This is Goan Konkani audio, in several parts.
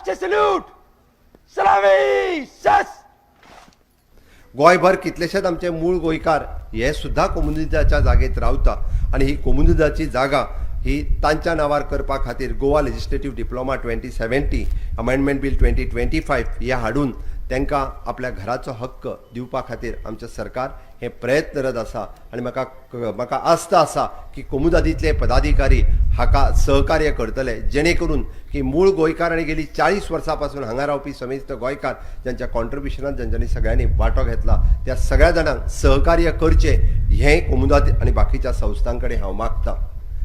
राष्ट्रीय सल्यूट, सलामी शस. गोंयभर कितलेशेच आमचे मूळ गोंयकार हे सुद्दां कोमुनिदादच्या जागेत रावता आनी ही कोमुनिदादची जागा ही तांच्या नांवार करपा खातीर Goa legislative diploma 2070 amendment bill 2025 हे हाडून तांकां आपल्या घराचो हक्क दिवपा खातीर आमचें सरकार हें प्रयत्नरत आसा आनी म्हाका आस्त आसा की कोमुनिदादींतले पदाधिकारी हाका सहकार्य करतले, जेणे करून की मूळ गोंयकार आनी गेली 40 वर्सां पासून हांगा रावपी समेस्त गोंयकार ज्यांच्या कॉन्ट्रिब्युशनान ज्यांच्यांनी सगळ्यांनी वांटो घेतला त्या सगळ्या जाणांक सहकार्य करचें हें कोमुनिदाद आनी बाकीच्या संस्थां कडेन हांव मागतां.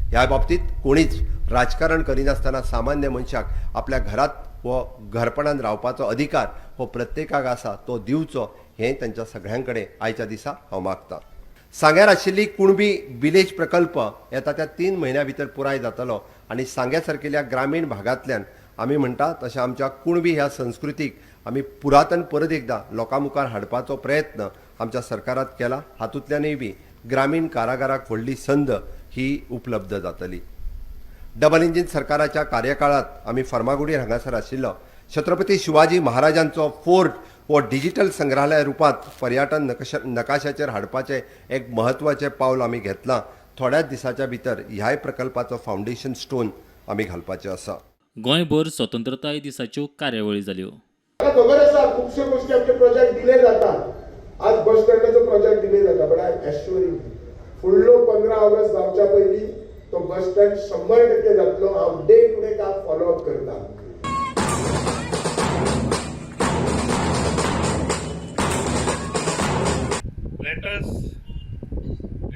ह्या बाबतींत कोणीच राजकारण करिनासतना सामान्य मनशाक आपल्या घरांत हो घरपणान रावपाचो अधिकार हो प्रत्येकाक आसा तो दिवचो हें तांच्या सगळ्यां कडेन आयच्या दिसा हांव मागतां. सांग्यार आशिल्ली कुणबी विलेज प्रकल्प येता त्या 3 म्हयन्या भितर पुराय जातलो आनी सांग्या सारकेल्या ग्रामीण भागांतल्यान आमी म्हणटा तशें आमच्या कुणबी ह्या संस्कृतीक आमी पुरातन परत एकदां लोकां मुखार हाडपाचो प्रयत्न आमच्या सरकारात केला. हातूंतल्यानूय बी ग्रामीण कारागाराक व्हडली संद ही उपलब्ध जातली. डबल इंजीन सरकाराच्या कार्यकाळात आमी फर्मागुडयेर हांगासर आशिल्लो छत्रपती शिवाजी महाराजांचो फोर्ट हो डिजिटल संग्रहालय रुपांत पर्यटन नकाशाचेर हाडपाचें एक म्हत्वाचें पावल आमी घेतलां. थोड्याच दिसाच्या भितर ह्याय प्रकल्पाचो फावंडेशन स्टोन आमी घालपाचें आसा. गोंयभर स्वतंत्रताय दिसाच्यो कार्यावळी जाल्यो. म्हाका खबर आसा खुबश्यो गोश्टी आमचे प्रोजेक्ट डिले जातात. आज बस स्टँडाचो प्रोजेक्ट डिले जाता, बट I assure you फुडलो 15 ऑगस्ट जावच्या पयलीं तो बस स्टँड 100% जातलो. हांव डे टू डे काम फॉलो अप करता. Let us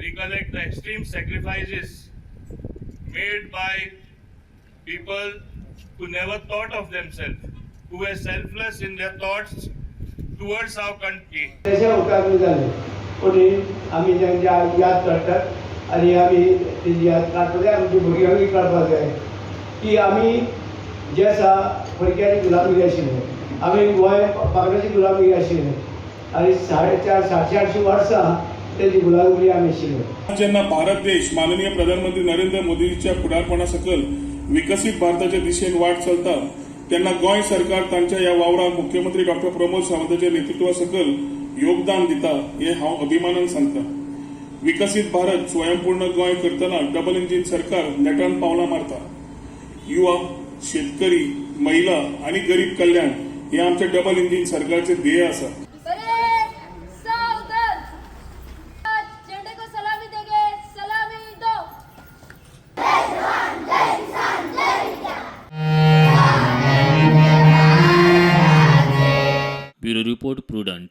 recollect the extreme sacrifices made by people who never thought of themselves, who were selfless in their thoughts towards our country. तशें हुतात्मे जाले पूण आमी तांची याद काडटात आनी आमी तेजी याद काडपाक जाय, आमच्या भुरग्यांकूय काडपाक जाय की आमी जे आसा परक्याची गुलामगिरी आशिल्ले, आमी गोंय पाकड्याची गुलामगिरी आशिल्ले आनी 450 850 वर्सां तेजी गुलामगिरी आमी आशिल्ले. जेन्ना भारत देश माननीय प्रधानमंत्री नरेंद्र मोदीच्या फुडारपणा सकल विकसीत भारताच्या दिशेन वाट चलता तेन्ना गोंय सरकार तांच्या ह्या वावराक मुख्यमंत्री डॉक्टर प्रमोद सावंताच्या नेतृत्वा सकल योगदान दिता हे हांव अभिमानान सांगता. विकसीत भारत स्वयंपूर्ण गोंय करतना डबल इंजीन सरकार नेटान पावलां मारता. युवा, शेतकरी, महिला आनी गरीब कल्याण हे आमच्या डबल इंजीन सरकारचे ध्येय आसा. परेड सावधान, झंडे को सलामी देंगे, सलामी दो. Bureau report, Prudent.